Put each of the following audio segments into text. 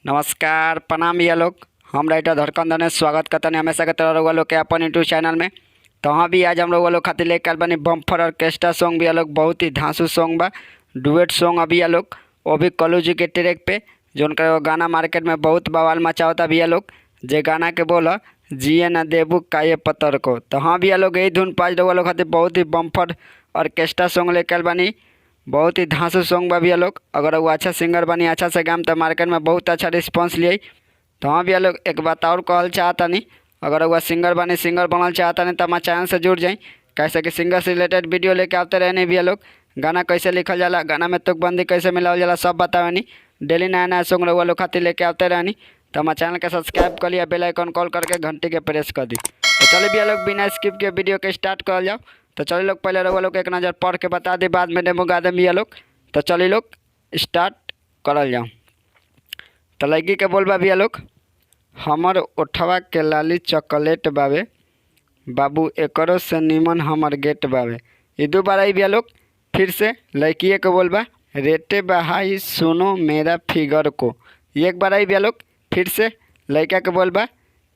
नमस्कार, प्रणाम भैया लोग। हम राइटर धड़कन धनेश स्वागत करतनी हमेशा के तरह रउआ लोग के अपन यूट्यूब चैनल में। तो हाँ भी आज हम लोग खातिर लेके आइल बानी बम्पर ऑर्केस्ट्रा सॉन्ग भैया लोग। बहुत ही धांसू सॉन्ग बा, डुएट सॉन्ग अभी लोग, वो भी कल्लू जी के ट्रैक पे, जोन का गाना मार्केट में बहुत बवाल मचावता भैया लोग। जे गाना के बोल जिए न देबू काये पत्थर को। तो हाँ भैया लोग, यही धुन पाँच रउआ लोग खातिर बहुत ही बम्पर ऑर्केस्ट्रा सॉन्ग लेके आइल बानी। बहुत ही धांसू सॉन्ग बा भैया लोग। अगर वो अच्छा सिंगर बनी, अच्छा से गाम तो मार्केट में बहुत अच्छा रिस्पॉन्स लिये। तो हाँ भैया लोग, एक बात और कहल चाहतनी, अगर वो सिंगर बनी, सिंगर बनल चाहतनी तो हमारे चैनल से जुड़ जाई, कैसे कि सिंगर से रिलेटेड वीडियो लेके आते रहने भैया लोग। गाना कैसे लिखल जाला, गाना में तुकबंदी कैसे मिलावल जाला, सब बतावेनी। डेली नया नया सॉन्ग रउआ लोग खातिर लेके आते रहनी। तो हमारे चैनल के सब्सक्राइब कर लिया, बेल आइकन कॉल करके घंटी के प्रेस कर दी। तो चलिए भैया लोग, बिना स्किप के वीडियो के स्टार्ट कर जाओ। तो चलिए लोग, पहले रउआ लोग एक नज़र पढ़ के बता दी, बाद में डेमो गा देम भैया लोग। तो चलिए लोग स्टार्ट करल जाओ। तो लड़की के बोलबा भैया लोग, हमर ओठवा के लाली चॉकलेट बावे, बाबू एकरो से निमन हमर गेट बावे। ये दो बार आई भैया लोग। फिर से लड़किए के बोलबा, रेटे बहाई सुनो मेरा फिगर को। ये एक बार आई भैया लोग। फिर से लड़का के बोलबा,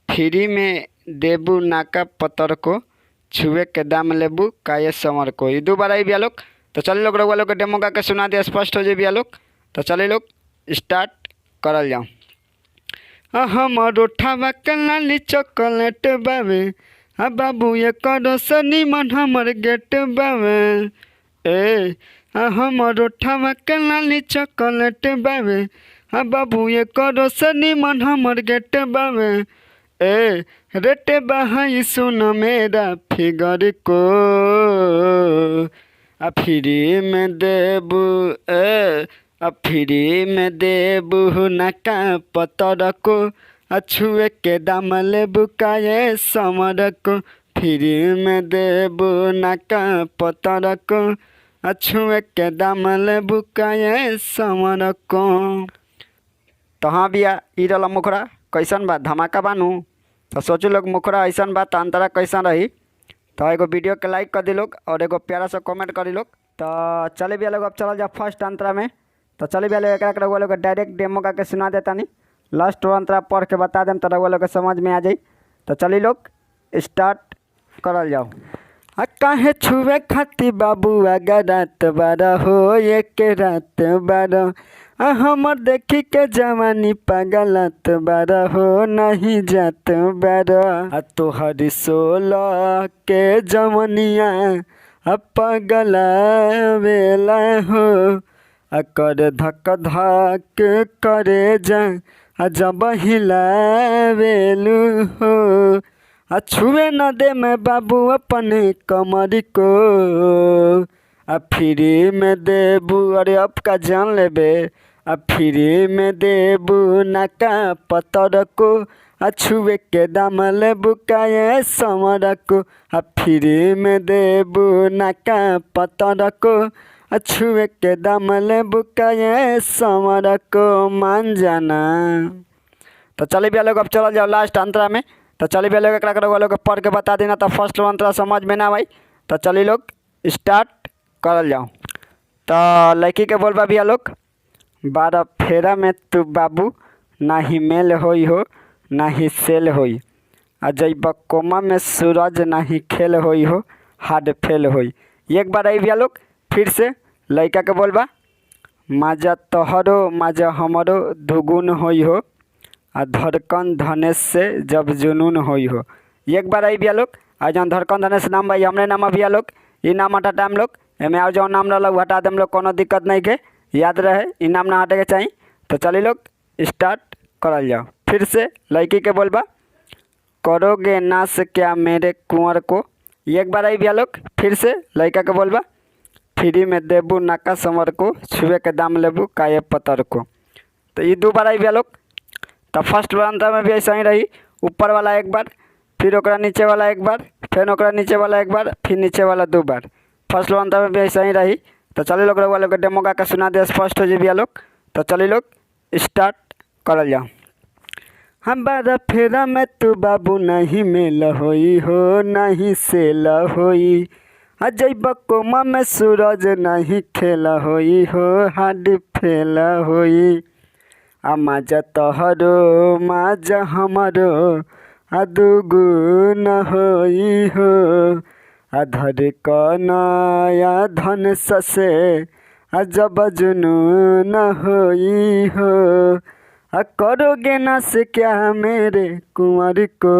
फ्री में देबू नाका पत्थर को, छुए के दाम लेबू काये समर को। ये दो बार आई भैया लोग। तो चलिए लोग, रउआ लोग के डेमो गा के सुना दिया, स्पष्ट हो जाए भैया लोग। तो चलिए लोग स्टार्ट करल जाओ। हमर ओठवा के लाली चॉकलेट बावे, आ बाबू एकरो से निमन हमर गेट बावे। ए हमर ओठवा के लाली चॉकलेट बावे, आ बाबू एकरो से निमन हमर गेट बावे। ए रेटे बहाई सुन मेरा फिगर को, आ फ्री में देबू, ए आ फ्री में देबू नाका पतर को, आ छुए के दाम लेबू काये समर को। फ्री में देबू नाका पतर को, आ छुए के दाम लेबू काये समर को। तो हाँ भैया, ई रहल मुखड़ा। कैसन बा? धमाका बानू। तो सोचू लोग, मुखड़ा ऐसन बा तो अंतरा कैसन रही। तो एगो वीडियो के लाइक कर दी लोग और एगो प्यारा सा कमेंट करी लोग। तो चले भैया लोग, अब चलल जाओ फर्स्ट अंतरा में। तो चले भैया लोग, एकरा के रउआ लोग डायरेक्ट डेमो गा के सुना देता नहीं, लास्ट अंतरा पढ़ के बता देम तो रउआ लोग के समझ में आ जाई। तो चली लोग स्टार्ट करल जाओ। आ काहे छुए खाती बाबू अगर रात बारह हो, एक रात 12, आ हमर देखी के जवानी पागलत बारह हो, नहीं जात 12। आ तोहरी 16 के जवनिया आ पगला वेला हो, आ कर धक धक करे जा आ जब हिलावेलू हो। आ छुए न दे मैं बाबू अपने कमर को, आ फ्री में देबू, अरे अब का जान लेबे। आ फ्री में देबू नाका पतर को, आ छुए के दाम लेबू काये समर को। आ फ्री में देबू नाका पतर को, आ छुए के दाम लेबू काये समर को, मान जाना। तो चलिए भैया लोग, अब चलल जाओ लास्ट अंतरा में। तो चलिए भैया लोग, एकरा के रउआ लोग पढ़ के बता देना तो फर्स्ट अंतरा समझ में ना आई। तो चलिए लोग स्टार्ट करल जाओ। तो लड़की के बोलबा भैया लोग, 12 फेरा में तू बाबू ना ही मेल होई हो, ना ही सेल होई, आ जइब कोमा में सूरज ना ही खेल होई हो, हार्ड फेल होई। एक बार आई भैया लोग। फिर से लड़का के बोलबा, माजा तोहरो माजा हमरो दुगुन होई हो, आ धड़कन धनेश से जब जुनून होई हो। एक बार आई भैया लोग। आ जौन धड़कन धनेश नाम भाई हमरे नाम भैया लोग, ई नाम हटा टाइम लोग, एमे और जौन नाम रहल हटा देम लोग, कोनो दिक्कत नहीं के, याद रहे ई नाम ना हटे के चाहिए। तो चलिए लोग स्टार्ट करल जाओ। फिर से लड़की के बोलबा, करोगे नाश क्या मेरे कुंवर को। एक बार आई भैया लोग। फिर से लड़का के बोलबा, फ्री में देबू नाका समर को, छुए के दाम लेबू काये पतर को। तो ये दो बार आई भैया लोग। तो फर्स्ट अंतरा में भी ऐसा ही रही, ऊपर वाला एक बार, फिर ओकरा नीचे वाला एक बार, फिर ओकरा नीचे वाला एक बार, फिर नीचे वाला दो बार। फर्स्ट अंतरा में भी ऐसा ही रही। तो चलिए लोग, रउआ लोग के डेमो गा के सुना दे, स्पष्ट हो जाए भैया लोग। तो चलिए लोग स्टार्ट करल जाओ। हम 12 फेरा में तू बाबू नहीं मेल होई हो, नहीं सेल होई, आ जइब कोमा में सूरज नहीं खेल होई हो, हार्ड फेल होई। आ माजा तोहरो माजा हमरो आ दुगुन होई हो। आ धर कनया धन ससे आ जब जुनून होई हो। आ करोगे ना से क्या मेरे कुंवर को,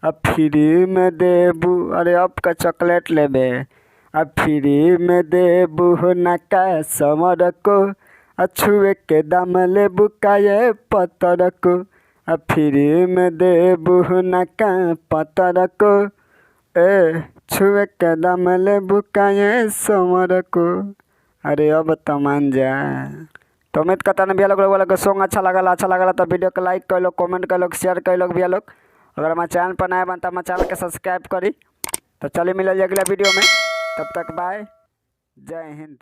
आ फ्री में देबू, अरे अब का चॉकलेट लेबे, आ फ्री में देबू हो नका समर को, आ छुए के दाम लेबू काये पतर को, आ फ्री में देबू हो नका पतर को, ए छुए के दाम लेबू काये समर को। अरे अब तो मान जा। तो उम्मीद करता ना भैया लोग वाला के सॉन्ग अच्छा लगल, अच्छा लगल तो वीडियो के लाइक कर लो, कमेंट कर लो, शेयर कर लो भैया लोग। अगर हमारे चैनल पर नया बनता हमारे चैनल के सब्सक्राइब करी। तो चलिए मिलल अगला वीडियो में, तब तक बाय, जय हिंद।